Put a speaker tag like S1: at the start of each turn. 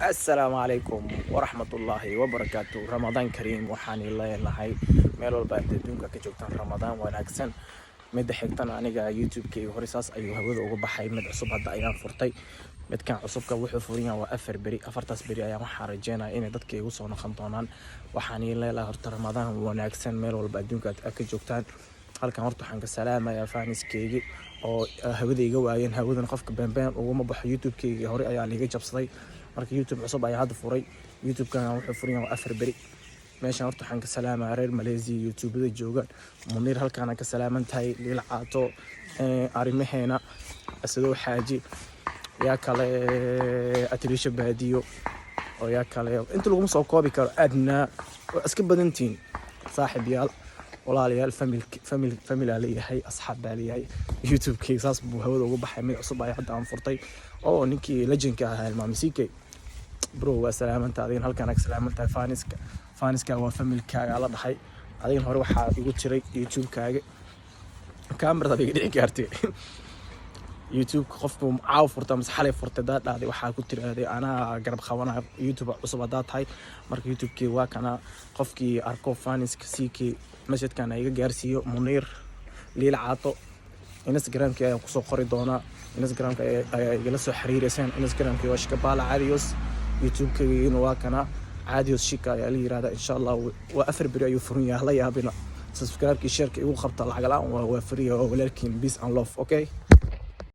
S1: Assalaamu calaykum waraxmatullaahi wabarakaatu. Ramadaan kariim. Waxaan leenahay meel walba aad adduunka ka joogtaan, Ramadaan wanaagsan. Midda xigtana, aniga YouTube-kayga hore saas ayuu hawada uga baxay. Mid cusub hadda ayaan furtay. Midkan cusubka wuxuu furan yahay waa 4 beri. Afartaas beri ayaan waxaan rajeynaya inay dadka igu soo noqon doonaan. Waxaan leelahay horta Ramadaan wanaagsan meel walba adduunka aad ka joogtaan. Halkan horta waxaan ka salaamayaa fans-keygi oo hawada iga waayeen. Hawadan qofka beenbeen uguma baxo. YouTube-keygi hore ayaa liiga jabsaday, marka YouTube cusub ayaa hadda furay. YouTube-kan wuxuu furan yahay waa 4 beri. Meeshan horta waxaan ka salaamayaa reer Malaysia YouTubada joogaan. Muniir, halkaana ka salaaman tahay. Liil Caato, arrimaheena Asadow Xaaji, yaa kale, Atrisha Baadiyo oo yaa kale, inta laguma soo koobi karo. Aadna waa iska badantihiin, saaxiib yaal, walaalayaal, family, family, family aa leeyahay, asxaab baa leeyahay. YouTube-kayga saas buu hawada uga baxay. Mid cusub ayaa hadda aan furtay oo ninkii legendka ahaa Hilmaami CK. Bro, waa salaamanta adigana, halkaan ag salaamantahay. Fans-ka, fans-ka waa family-kaaga la dhahay. Adigana hore waxaa igu jiray YouTube-kaaga kamerada iga dhici gaartay. YouTube-ka qofku caaw furta mise xalay furtay daa dhahday, waxaa ku tiraahday anaa garab qabanaya YouTube cusub haddaa tahay. Marka YouTube-kii waa kana. Qofkii arko fans-ka CK, message-kan iga gaarsiiyo. Muniir, Liil Caato, Instagramkii ayaan kusoo qori doonaa. Instagramka ayaa igala soo xiriireysaan. Instagramkii waa Shikabaala Caadios. YouTube-kaygiina waa kana, Caadios Shika ayaa la yirahdaa. Insha Allah waa 4 beri ayuu furan yahay. La yaabina, subscribe-kii, share-ka igu qabta, lacag la-aan waa free. Waa walaalkiin. Peace and love. Okay.